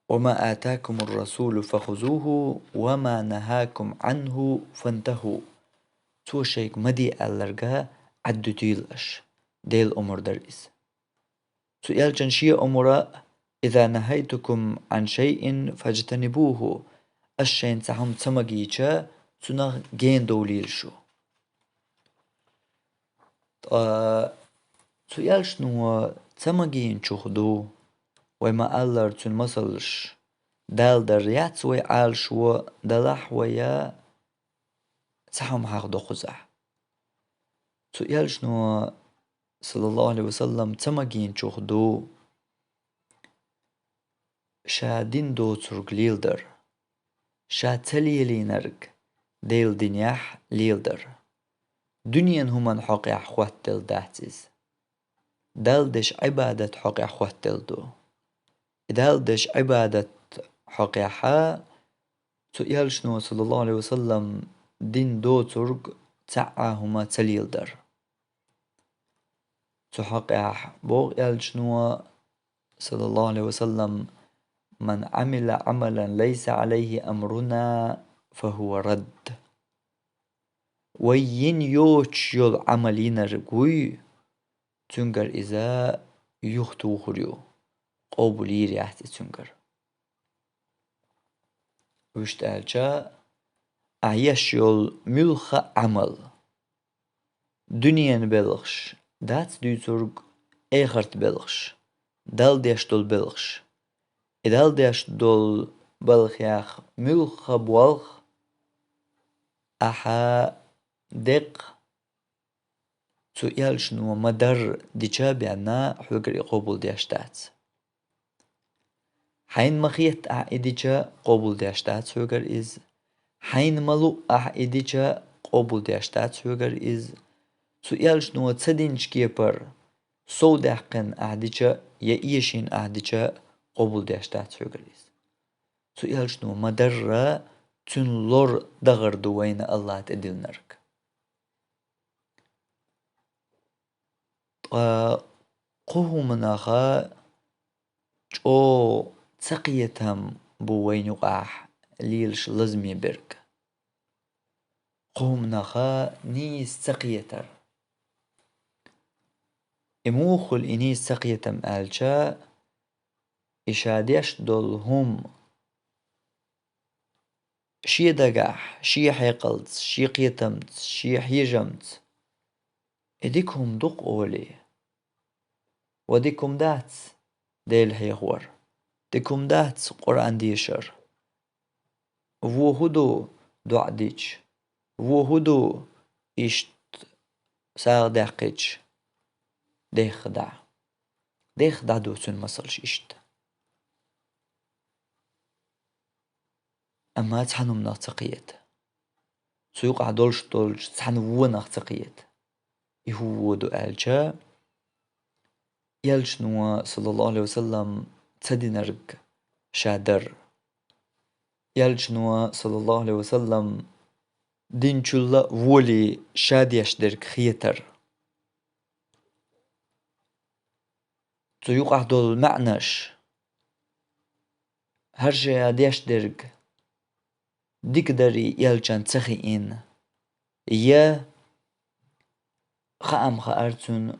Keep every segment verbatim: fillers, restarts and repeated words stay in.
«وما آتاكم الرسول فخذوه وما نهاكم عنه فانتهوا». Цо шайга ма де аьлларга Ӏаддуьтийла аша, Делан омра дар иза. Цу элчан шен омра: «إذا نهيتكم عن شيء فاجتنبوه». Ас шайна цхьа хӀума ца магийча, цунах гена довлийла шу. Ткъа цу элчано ца магийначух ду, вай ма-аллара, цуьнан масалаш даладар яц вай Ӏалашо, далахь вай цхьа хӀума хьахдо кхузахь. Цу элчано, саллаллаху Ӏалайхи ва саллам, ца магийначух ду ша дин доцург леладар, ша ца лелийнарг Делан динехь леладар. Дуьненан хӀуманна хьокъехь хоттаделла дац иза. Далла деш Ӏибадат хьокъехь хоттаделла ду. И Далла деш Ӏибадат хьокъехь цу элчано, саллаллаху Ӏалайхи ва саллам, дин доцург цхьа а хӀума ца леладар. Цу хьокъехь боху элчано, саллаллаху Ӏалайхи ва саллам: «من عمل عملا ليس عليه أمرنا فهو رد». Вай йина йоцуш йолу Ӏамал йинарг вуй, цуьнгара иза юхатухур ю, къобал йийр яц и цуьнгара. Вуьшта аьлча, ахь еш йолу муьлхха а Ӏамал, дуьненан белхаш дац дуьйцург, эхартан белхаш, Далла деш долу белхаш. И Далла деш долу балхех муьлхха а болх ахьа деккъа цу элчано ма-дарра дича а бен, хьоьгара и къобал деш дац. Хьайна ма-хетта ахь и дича, къобал деш дац хьоьгара иза. Хьайна ма-луъу ахь и дича, къобал деш дац хьоьгара иза. Цу элчано ца динчу кепара сов даьккхина ахь дича я эшийна ахь дича, къобал деш дац хьоьгара иза. Цу элчано ма-дарра цуьнан лор, дагӀар ду вайна АллахӀа тӀедиллинарг. Ткъа кху хӀуманах чӀогӀа ца кхетам бу вайна юкъахь лелаш лазаме берг. Кху хӀуманах нийса ца кхетар. И муха хуьлу и нийса ца кхетам аьлча, и ша деш долу хӀума шен дагахь, шен хьекъалца, шен кхетамца, шен хьежамца, и дика хӀума ду-кх олий. Ва дика хӀума дац Дела хьехор, дика хӀума дац Къуръан дешар. Вон хӀун ду доӀа дича? Вон хӀун ду иштта сагӀа даьккхича? Дехха дӀа. Дехха дӀа ду цуьнан масалш иштта. Амма цхьана хӀуманах ца кхета. Цу юкъахь долуш долчу цхьана вонах ца кхета. И хӀун вон ду аьлча, элчано, саллаллаху Ӏалайхи ва саллам, ца динарг ша дар. Элчано, саллаллаху Ӏалайхи ва саллам, динчул а волий ша деш дерг хетар. Цу юкъахь долу маьӀнаш, хӀара ша деш дерг дика дарий элчанна ца хиъна, я хаам хаар цунна,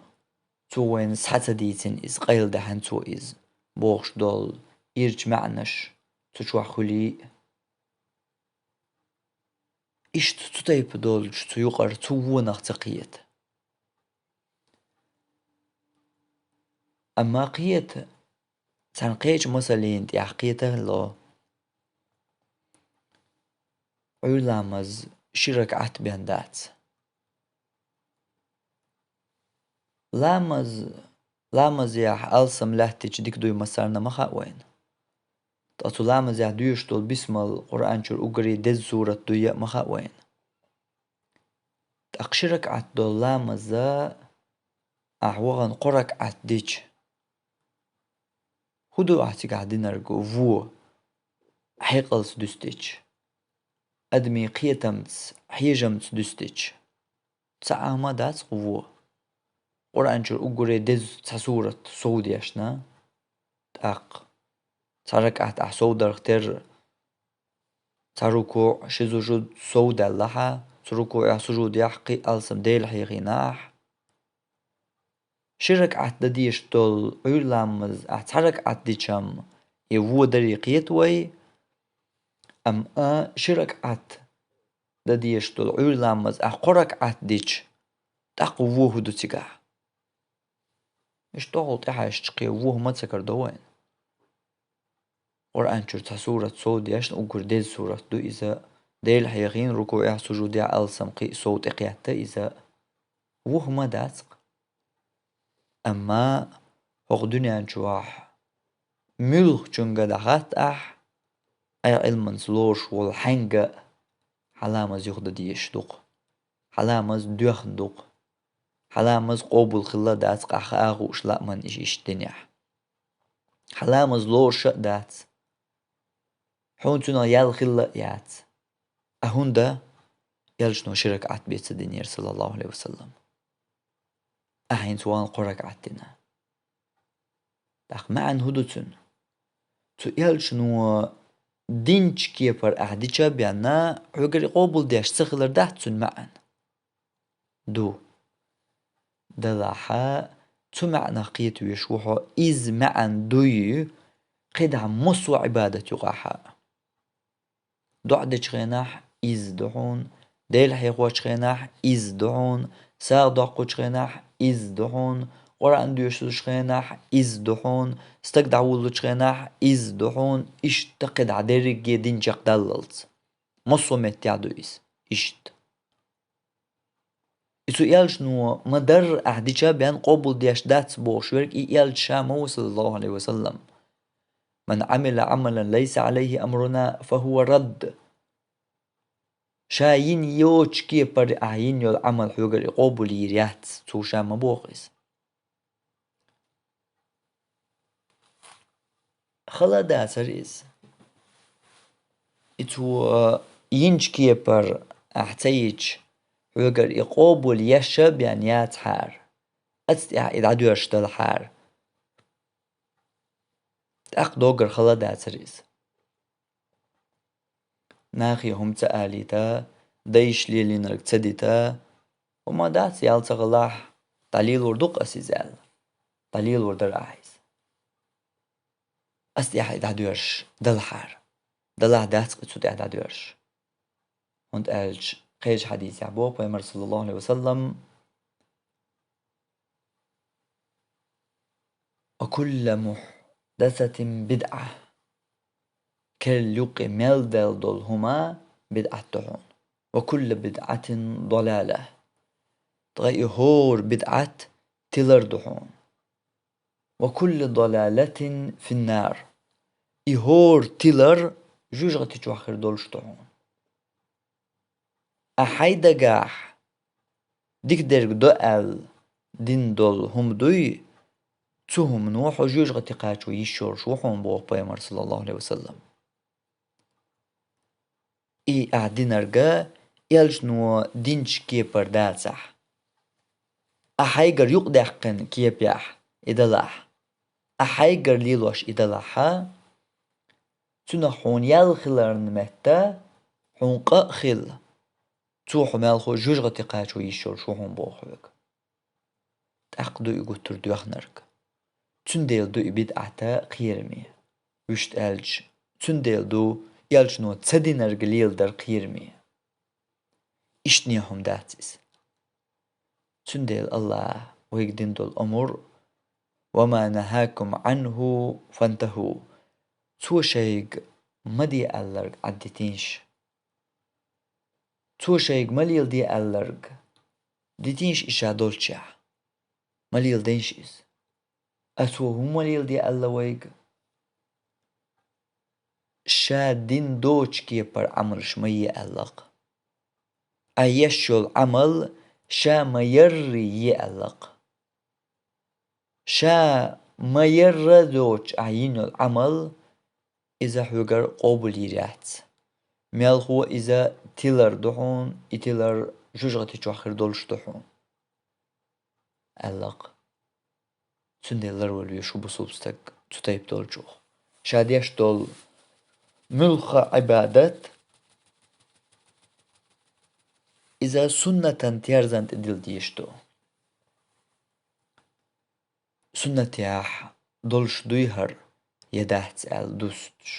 цо вайна схьа ца дийцина иза, къайладаьхьна цо иза, бохуш долу ирчу маьӀнаш цу чохь хуьлий а. Иштта цу тайпа долчу цу юкъара цу вонах ца кхета. Амма кхета, цхьана кхечу масаллина тӀехь кхеталло. Ӏуьйра ламаз ши ракаӀат бен дац. Ламаз, ламазехь алсам лаьттича дика дуй массарна ма хаьа вайна. Ткъа цу ламазехь доьшуш долу бисмал Къуръан чуьра уггаре деза сурат дуй а ма хаьа вайна. ТӀаккха ши ракаӀат долу ламаза ахь вахана кхо ракаӀат дича, хӀун ду ахь цигахь динарг вон, хьекъалца дуьстича, адамийн кхетамца, хьежамца дуьстича? Цхьа а хӀума дац-кх вон. Къуръан чуьра уггаре деза цхьа сурат сов дешна, тӀаккха цхьа ракаӀат ахь сов дарх терра, цхьа рукуӀ, ши сужуд сов даьллахьа, цу рукуӀехь, сужудехь кхин а алсам Дела хьехийнахь. Ши ракаӀат дан дезаш долу Ӏуьйра ламаз ахь цхьа ракаӀат дича-м, и вон даре кхета вай, амма ши ракаӀат дан дезаш долу Ӏуьйра ламаз ахь кхо ракаӀат дича, тӀаккха вон хӀун ду цигахь? Иштта тӀехула тӀехьаьжча кхин вон хӀума ца карадо вайна. Къуръан чуьра цхьа сурат сов дешна, уггар деза сурат ду иза. Дела хьехийна, рукуӀехь, сужудехь алсам кхин а сов тӀекхетта иза. Вон хӀума дац-кх. Амма хӀокху дуьнен чохь муьлххачуьнга дӀахатта ахь, Ӏе Ӏилманца лоруш волу хьаьнга а, хьан ламаз юха дан дезаш ду-кх. Хьан ламаз доьхна ду-кх. Хьан ламаз къобал хилла а дац-кх, ахь хаа хууш лааман иша иштта динехь. Хьан ламаз лоруш а дац. Хьуна цунах ял хилла а яц. А хӀунда? Элчано ши ракаӀат бен ца динера, саллаллаху Ӏалайхи ва саллам. Ахь хӀинца вахана кхо ракаӀат дина. ТӀаккха маьӀна хӀун ду цуьнан? Цу элчано динчу кепара ахь дича а бен, хьоьгара и къобал деш ца хилар дац цуьнан маьӀна? Ду. Делахь, цу маьӀнах кхета везаш ву хьо, иза маьӀна дуй, кхидӀа массо а Ӏибадат юкъахь а. ДоӀа дечу хенахь иза ду хьуна, Дела хьехочу хенахь иза ду хьуна, сагӀа доккхучу хенахь иза ду хьуна, Къуръан доьшучу хенахь иза ду хьуна, стаг дӀавуллучу хенахь иза ду хьуна, иштта кхидӀа дерриге дин чекхдаллалц. Массо а меттехь ду иза. Иштта. И цу элчано ма-дарра ахь дича а бен къобал деш дац бохуш верг и элча ша ма ву, саллаллаху Ӏалайхи ва саллам. «Ман Ӏамила Ӏамалан лайса Ӏалайхи амруна, фа хӀува радд». Ша йина йоцучу кепара ахь йина йолу Ӏамал хьоьгара и къобал йийр яц, цо ша ма боху иза. Хала а дацара иза. И цо йинчу кепара ахь ца йича, хьоьгара и къобал еш а бен яцахьара, оцу тӀехь и дӀадоьрзуш далахьара. ТӀаккха доггара хала а дацара иза. Нахе хӀума ца алийта, дайша лелийнарг ца дита, хӀума дац, ял ца хилахь, дӀалелор ду-кх ас иза аьлла. ДӀалелор дара ахь иза. Ас тӀехь и дӀадоьрзуш далахьара. Далахь дац-кх и цу тӀехь дӀадоьрзуш. ХӀунда аьлча кхечу хьадисехь боху пайхамар, саллаллаху Ӏалайхи ва саллам: «Ва кулла мухьдасатин бидӀа». Керла юккъе мел даьлла долу хӀума бидӀат ду хьуна. «Ва кулла бидӀатин далала». Ткъа и хӀора бидӀат тилар ду хьуна. «Ва кулла далалатин финнар». И хӀора тилар жуьжгӀати чохь хир долуш ду хьуна. Ахьа хьайн дагахь дика дерг до аьлла дина долу хӀума дуй, цу хӀумано хьо жоьжахати кхачо йиш йолуш ву хьуна, боху пайхамар, саллаллаху Ӏалайхи ва саллам. И ахь динарг элчано динчу кепара дацахь, ахьа хьайгара юкъадаьккхина кепехь и далахь, ахьа хьайгара лелош и далахьа, цунах хьуна ял хиларна метта, хьуна къа а хилла, цо хьо мелхо жоьжахати кхачо йиш йолуш ву хьуна, боху хьоьга. ТӀаккха ду и гуттар а доьхнарг. Цундела ду и бидӀат кхераме. Вуьшта аьлча, цундела ду элчано ца динарг леладар кхераме. Иштта хӀума дац иза. Цундела АллахӀа вайга дина долу омра: «Ва ма нахӀакум Ӏанху фантахӀу». Цо шайга ма де аьлларг Ӏаддитийша. Цо шайга ма леладе аьлларг дитийша иза ша долчехь. Ма леладайша иза. А цо хӀун ма леладе аьлла вайга? Ша дина доцучу кепара Ӏамалш ма е аьлла-кх. Ахьа еш йолу Ӏамал ша ма-ярра е аьлла-кх. Ша ма-ярра доцуш ахьа йина йолу Ӏамал, иза хьоьгара къобал йийр яц. Мелхо иза тилар ду хьуна, и тилар жоьжахати чохь хир долуш ду хьуна, аьлла-кх. Цундела ларвала веза шу бусулба стаг цу тайпа долчух. ша деш долу муьлхха а Ӏибадат, иза суннатан терзан тӀе дилла дезаш ду. Суннатехь долуш дуй хӀара, я дац аьлла дустуш.